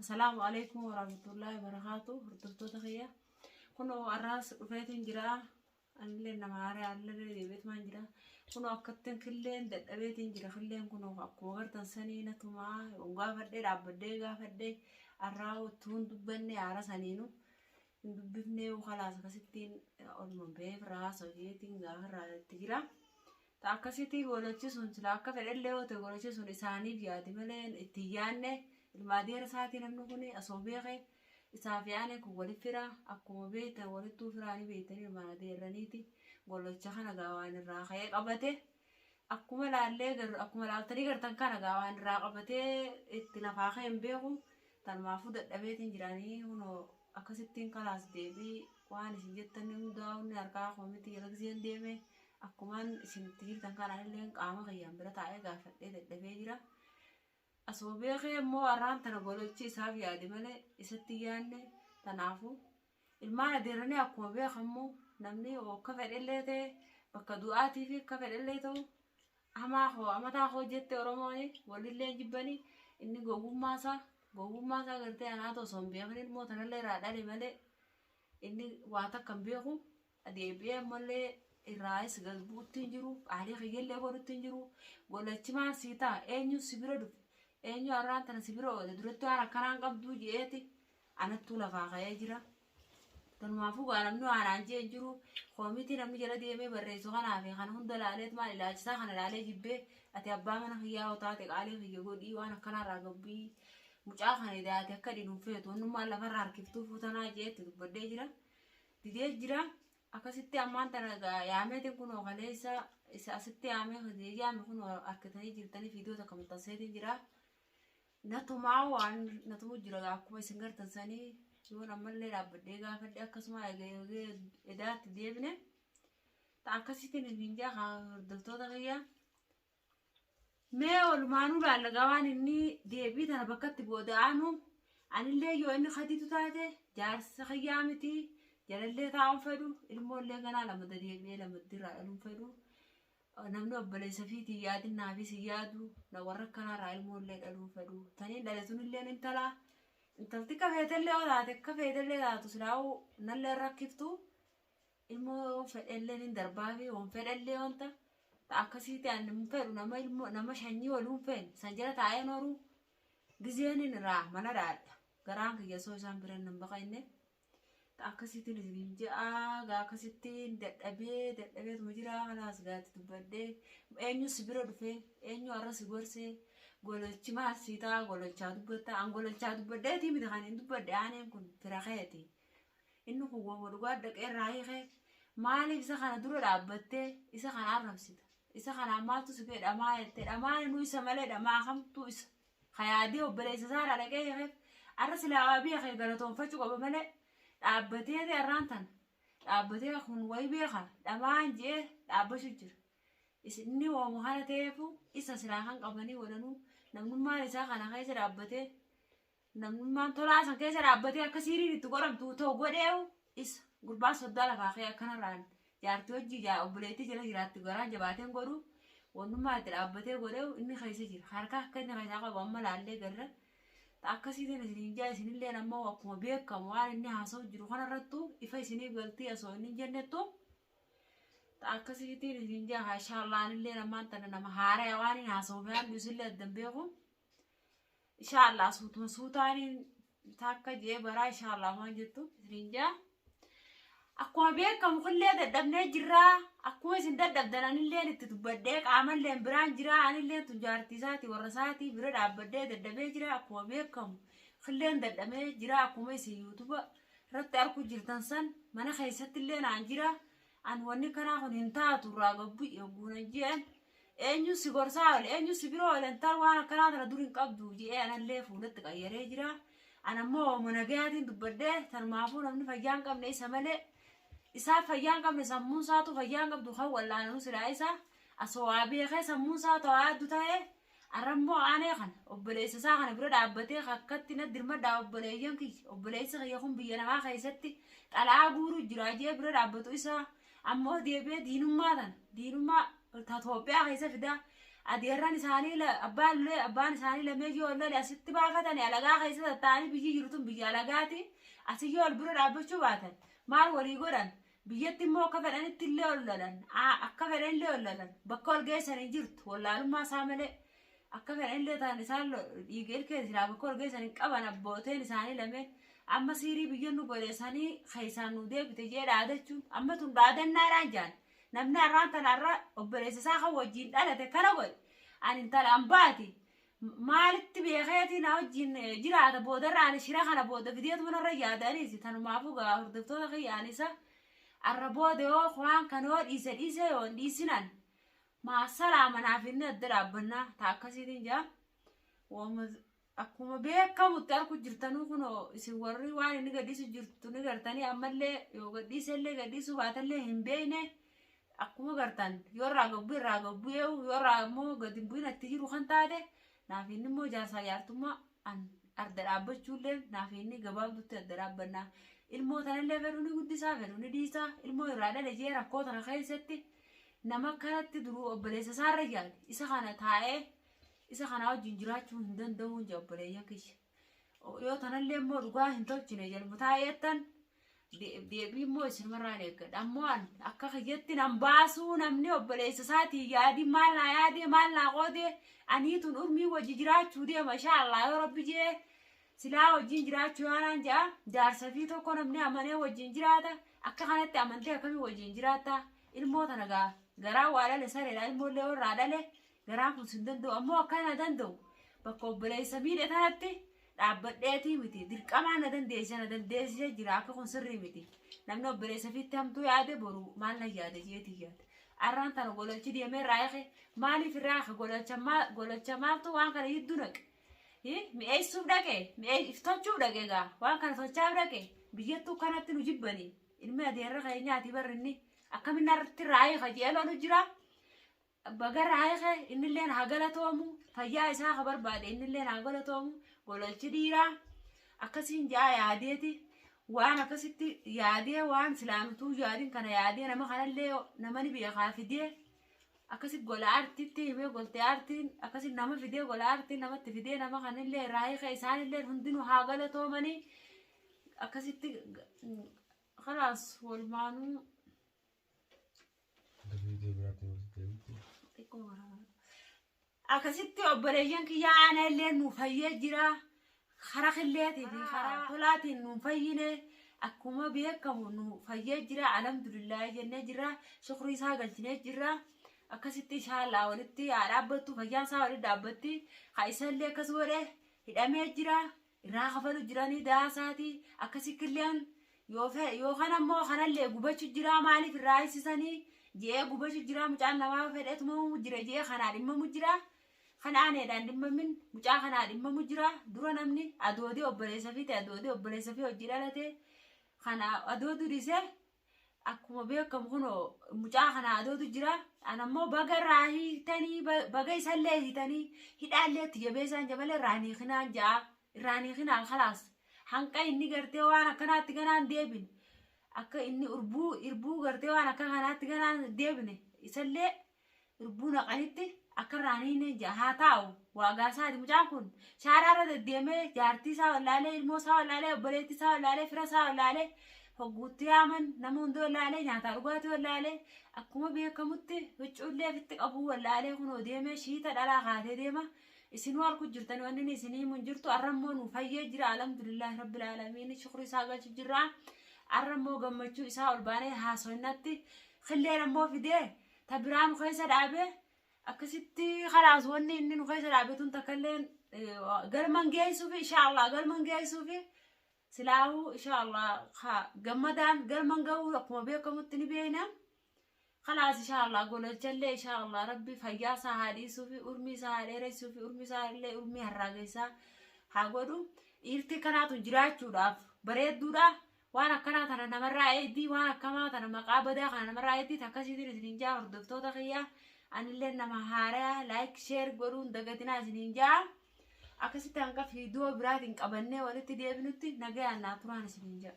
Assalaamu alaikum warahmatullahi wabarakatuh. Hordoftoota kiyya. Kunoo har'aas dhufeetiin jira. Anillee nama haaraa allee deebi'eetumaan jira. Kunoo akkattiin killeen dadhabeetiin jira. Killeen kunoo akkuma gartan sanii natumaa gaafadhee dhaabbadhee gaafadhee har'aa utuu hin dubbanne haara saniinu hin dubbifnee kalaas akkasittiin oluma beef raasa hojiitiin gaafa irraa itti jira. Ta akkasitti golochisuun sila akka fedhellee yoo ta'e golochisuun isaaniif yaadi malee itti hin yaadne ilma adeera isaatii namni kun osoo beekee isaaf yaane kun walitti fira akkuma beektan walittuu firaanii beektanii ilmaan adeerraniiti golocha kana gaa waan irraa ka'ee qabate akkuma laallee akkuma laaltanii gartan kana gaa waan irraa qabatee itti lafaa ka'e hin beeku tanumaafuu dadhabeetiin jiranii kunoo akkasittiin kalaas deebii waan isin jettan hundaa hunni harkaa koo miti jala giseen deeme Akkumaan isin itti jirtan kanaan illee qaama kiyyaan bira taa'ee gaafadhee dadhabee jira. Asuma beekee immoo har'aan tana golochi isaaf yaade malee isatti hin yaadne. Tanaafuu ilmaan adeeranii akkuma beekamu namni akka fedhellee ta'e bakka du'aatii fi akka fedhellee ta'u hamaa koo amataa koo jette Oromoon walillee hin jibbani inni gowwummaa isaa gowwummaa isaa gartee anaatu osoo hin beekin ilmoo tanallee irraa dhale malee inni waa takka hin beeku. Deebi'ee ammallee irraayis gad bu'utti hin jiru, qaalii kiyyallee godhutti hin jiru. Golachi maal sii ta'a? Eenyu si bira dhufe? Eenyu har'aan tana si bira oole? Duratti waan akkanaa hin qabduu je'eeti anattuu lafaa ka'ee jira. Tanumaafuu gaa namni waan aan jee hin jiru. Koomitii namni jala deemee barreessu kanaa fi kana hunda laaleet maal ilaalchisaa kana laalee jibbee ati abbaa mana kiyyaa yoo taate qaalii kiyya godhii waan akkanaa irraa gabbii mucaa kana idaate akka dhinuun feetu wannummaan lafarra harkiftuu fuutanaa jeetti dubbadhee jira. Didee jira. Akkasitti ammaan tana egaa yaameetiin kunoo kaleessa isa asitti yaamee hojii yaame kunoo harkitanii jirtanii viidiyoo takka maxxanseetiin jira. Natumaa waan natumu jira egaa akkuma isin gartan sanii yoon ammallee dhaabbadhee gaafadhe akkasuma egaa edaatti deebine. Ta akkasittiin hin jaa hordoftoota kiyya. Mee walumaanuu laalla gaa waan inni deebii tana bakkatti booda aanu anillee yoo inni kaditu taate jaarsa kiyyaa miti jalallee taa'uun fedhu ilmoollee ganaa lama deebi'ee lama dirraa dhaluun fedhu namni obboleessa fiitii yaadin naafis hin yaadu na warra akkanaarraa ilmoollee dhaluun fedhu taniin dhale tunilleen intala intalti akka feetellee yoo taate akka feetellee taatu silaa'uu nallee rakkiftu Ilmoo fedhellee nin darbaafi wan fedhellee wanta ta akkasiiti an hin fedhu nama ilmoo nama shanyii waluu hin feene san jala taa'een horuu gizeen hin irraa mana dhaadha garaan kiyya osoo isaan bira nan baqayne ta akkasiitiin isin je'aa gaa akkasittiin dadhabee dadhabeetuma jira kalaas gaatti dubbadhee eenyu si bira dhufee eenyu har'a si gorsee gololchi maal sii ta'a gololchaa dubbatta an gololchaa dubbadheetii miti kan hin dubbadhe aaneen kun fira keeti. Inni kun wama dhugaa dhaqee irraa hiikee maaliif isa kana dura dhaabbattee isa kana arrabsita? Isa kanaan maaltu si ga'e dhamaa jettee dhamaa nu isa malee dhamaa kamtu isa ka yaadee obboleessa isaa irraa dhaqee hiikeef arra silaa waa beekee galatoonfachuu qaba malee dhaabbatee arraan tana dhaabbatee kun wayi beeka dhamaan je'ee dhaabbachuu jira. Inni wama kana ta'eefu isa silaa kan qabanii godhanuu namnummaan isaa kana keessa dhaabbatee Namnummaan tolaa san keessa dhaabbatee akka siiriin itti godhamtu ta'u godheewu isa gurbaan soddaa lafaa kee akkanarraan jaartii hojii jaa obboleettii jala jiraatti garaan jabaateen godhu wannummaa itti dhaabbatee godheewu inni keessa jira harka akka inni keessaa qabu amma laallee garra akkasiitiin isiniin jaa isinilleen ammoo akkuma beekamu waan inni haasa'u jiru kanarrattu ifa isiniif galtii osoo inni hin jennettu akkasiitiin isiniin jaa inshallah anilleen ammaan tana nama haaraya waan hin haasa'u fi isillee addan beeku. Inshallah suutuma suutaaniin takka jee baraa inshallah waan jettu isiniin jaa. Akkuma beekamu killee dadhabnee jirraa akkuma isin dadhabdan anilleen itti dubbadhee qaamalleen biraan jiraa anilleen tun jaartii isaati warra isaatii bira dhaabbadhee dadhabee jira akkuma beekamu killeen dadhabee jira akkuma isin yuutuba irratti arku jirtan san mana keessatti illee naan jira an wanni kanaa kun hin taatu irraa gabbu yogguunan je'an Eenyu si gorsaa oole, eenyu si bira oole, intal waan akkanaa tana dur hin qabdu je'ee anallee fuulatti qayyaree jira. An ammoo waanuma nagayaatiin dubbadhee tanumaafuu namni fayyaa hin qabne isa malee isaa fayyaa hin qabne sammuun isaatu fayyaa hin qabdu kan wallaananu silaa isa asoo waa beekee sammuun isaa ta'aa addu ta'ee arrammoo aanee kana obboleessa isaa kana bira dhaabbatee akkatti na dirmadhaa obboleeyyan kiyya obboleessi kiyya kun biyya namaa keessatti xala'aa guuruu jira jee bira dhaabbatu isaa ammoo deebi'ee diinummaa tana diinummaa ta Itoophiyaa keessa fidaa. Adeerran isaanii abbaan isaanii lamee yoo lole asitti baafatanii alagaa keessa tattaa'anii biyyi jiru tun biyya alagaati. Asii yoo wal bira dhaabbachuu baatan maal walii godhan? Biyyatti immoo akka fedhanitti illee ol lolan, akka fedhan illee ol lolan, bakka ol geessan hin jirtu wallaalummaa isaa malee. Akka fedhan illee ta'an isaan dhiiga ilkee silaa bakka ol geessan hin qaban abbooteen isaanii lameen. Amma siirii biyya nu godheessanii keessaan nu deebite jee dhaadachuun amma tun dhaadannaadhaan jaan. Namni har'aan tana har'a obboleessa isaa kan wajjin dhalate kana godhe. Ani intala ambaati. Maalitti beekeetii na wajjin jiraata boodarra ani shira kana booda fideetu manarra yaadaniisi tanumaafuu gaa hordoftoota kiyyaan isa arra booda yoo waan kana yoo dhiise dhiise yoo hin dhiisinan maasalaa manaaf inni adda dhaabbannaa ta akkasiitiin jaa. Akkuma beekamutti arku jirtanuu kunoo isin warri waan inni gadhiisu jirtu ni gartanii ammallee yoo gadhiisellee gadhiisuu baatellee hin beekne akkuma gartan yoo irraa gabbu irraa gabbu yoo irraa immoo gadi hin bu'in itti jiru kan taate naaf inni immoo jaarsaa jaartummaa an arda dhaabbachuullee naaf inni gabaabdutti adda dhaabbannaa. Ilmoo tanallee fedhu ni guddisaa fedhu ni dhiisaa ilmoo irraa dhale jee rakkoo tana keessatti nama akkanatti duruu obboleessa isaarra yaade isa kana taa'ee isa kanaa wajjin jiraachuu hin danda'uun jee obboleeyyan kiyya. Yoo tanallee immoo dhugaa hin tolchine jalma taa'eettan deebii immoo isinumarraan eeggadha. Ammoo an akka kiyyatti nan baasuu namni obboleessa isaatii yaadi maal naa yaadee maal naa qoodee aniitun urmii wajji jiraachuu deema inshaAllah yoo rabbi jee silaa wajjin jiraachuu yaanaan ja'a jaarsa fi tokko namni amanee wajjin jiraata akka kanatti amantee akkamii wajjin jiraatta ilmoo tana gaa garaa waa dhale sareedha ilmoollee warraa dhale garaan kun sin danda'u ammoo akka na danda'u bakka obboleessa miidhe tanatti dhaabbadheetii miti dirqamaa na dandeessise na dandeessisee jira akka kun sirrii miti namni obboleessa fiitti hamtuu yaade boru maal na yaade jeetii yaade arraan tana gololchi deemee irraa eeke maaliif irraa eeke gololcha maaltu waan kana yidduu naqe mi'eessuuf dhaqe tolchuuf dhaqe gaa waan kana tolchaaf dhaqe biyyattuu kanatti nu jibbanii ilmi adeerra keenyaati barri inni akkamin narratti irraa eeka jee lolu jira. Baga irraa eeke innilleen haa galatoomu fayyaa isaa ka barbaade innilleen haa galatoomu gololchi dhiiraa akkasiin ja'a yaadeeti waan akkasitti yaadee waan silaanutuu yaadin kana yaadee nama kanallee nama ni beekaa fidee akkasi gola aartiitti himee golte aartiin akkasi nama fidee gola aartiin namatti fidee nama kanallee irraa eeke isaanillee hundinuu haa galatoomanii akkasitti kalaas walumaanuu. Akkasitti obboleeyyan kiyyaa aanaa illee nu fayyee jira. Karaa killeetii fi karaa tolaatiin nu fayyine akkuma beekamu nu fayyee jira. Alhamdulillah jennee jira. Shukrii isaa galchinee jira. Akkasitti inshaAllah walitti haa dhaabbattu fayyaan isaa walitti dhaabbatti. Haa isallee akkas godhe hidhamee jira. Irraa kafalu jiranii daasaati. Akkasi killeen yoo kan ammoo kanallee gubachu jira maaliif irraa hiisisanii je'ee gubachu jira mucaan namaa fedheetuma jira je'ee kanaa dhimmamu jira. Kan aaneedhaan dhimmamin mucaa kanaa dhimmamu jira. Dura namni adoodee obboleessa fi ta'e adoodee obboleessa fi hojii dhalate kana adoodu dhiise akkuma beekamu kunoo mucaa kana adoodu jira. An ammoo baga irraa hiitanii baga isallee hiitanii hidhaallee itti jabeessaan jabalee irraa hin hiikinaan ja'a irraa hin hiikinaan kalaas. Hanqa inni gartee waan akkanaatti ganaan deebine akka inni irbuu gartee waan akka kanaatti ganaan deebine isallee irbuu naqanitti akka irraa hin hiine ja'a haa taa'u waagaa isaati mucaan kun shaaraarra deddeemee jaartii isaa wallaalee ilmoo isaa wallaalee obboleettii isaa wallaalee fira isaa wallaalee hogguutti yaaman nama hunda wallaalee nyaataa dhugaatii wallaalee akkuma beekamutti huccuullee ofitti qabuu wallaalee kunoo deemee shiita dhalaa kaatee deema. Isinuu harku jirtani wanni inni isinii himu hin jirtu arra immoo nu fayyee jira alhamdulillahi rabbil aalamiin shukrii isaa galchu jirra arra immoo gammachuu isaa ol baanee haasoinnatti killeen ammoo fidee ta biraa nu keessa dhaabe akkasitti kalaas wanni inni nu keessa dhaabe tun takkalleen galman geessuufi inshaallah galman geessuufi silaahuu inshaallah gammadaan galman ga'uu akkuma beekamutti ni beekna. Kalaas inshaAllah gololchallee inshaAllah rabbi fayyaa isaa haa dhiisuufi urmii isaa haa dheeressuufi urmii isaa illee urmii harraageessaa haa godhu. Dhiirti akkanaatu jiraachuudhaaf bareedduudha. Waan akkanaa tana namarraa eegdii waan akkamaa tana maqaa badaa kana namarraa eegdii takkasiitiin isiniin jaa hordoftoota kiyyaa anillee nama haaraa like share godhuun dagatinaa isiniin jaa. Akkasitti hanga viidiyoo biraatiin qabannee walitti deebinutti nagayaan naa turaan isiniin jaa.